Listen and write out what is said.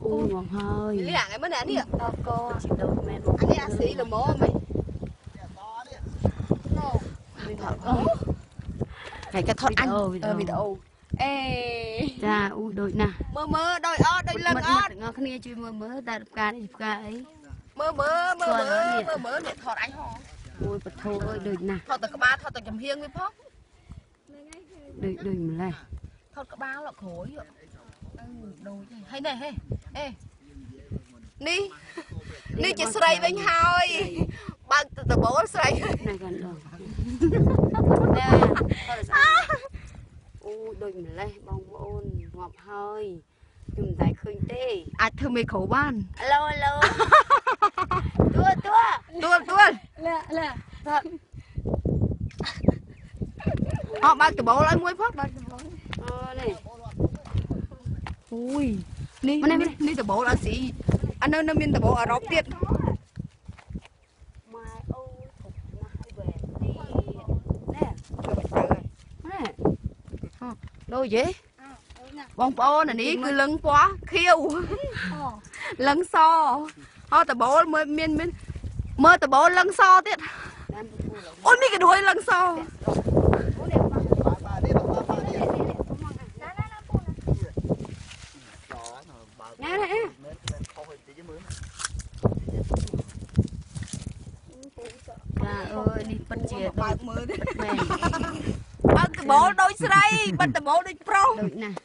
អូងាប់ហើយ លាក់ឯមើលនេះ តកជីដូនមែន អានេះអាស៊ីល្មមហីហើយក៏ថតអញវីដេអូអេ ចាអូដូចណាស់ មើលមើលដូចអត់ដូចលឹងអត់ ទាំងអស់គ្នាជួយមើលមើលតែផ្កានេះផ្កាអី មើលមើលមើលមើលមើលមើលអ្នកថតអញហង អូយបធោអើយដូចណាស់ ថតតែក្បាលថតតែចំហៀងវាផង ដូចដូចម្លេះ ថតក្បាលលក់ក្រួយអឺដូចហើយនេះហេអេនេះនេះជាស្រីវិញហើយបើកដបូលស្រី នេះកាន់ដងអូដូចម្លេះបងប្អូនងាប់ហើយខ្ញុំមិនតែឃើញទេ អាចធ្វើមេក្រូបាន ឡូឡូទួទួ ទួទួ ឡាឡា ថត អបើកដបូលឲ្យមួយផង បើកដបូល អូនេះ អូយនេះនេះដបូលអាស៊ីអានៅនៅមានដបូលអឺរ៉ុបទៀត ម៉ែអូធំណាស់ហើយវ៉ែទីណែណែ ដូចយេបងប្អូនអានេះគឺលឹងពណ៌ខៀវលឹងសអត់ដបូលមើលមានមានមើលដបូលលឹងសទៀតអូយមានកដួយលឹងស ណែណែចាអើយនេះពិតជា បើកមើល មែន បើកដបូលដូចស្រីបិទដបូលដូចប្រុស ដូចណាស់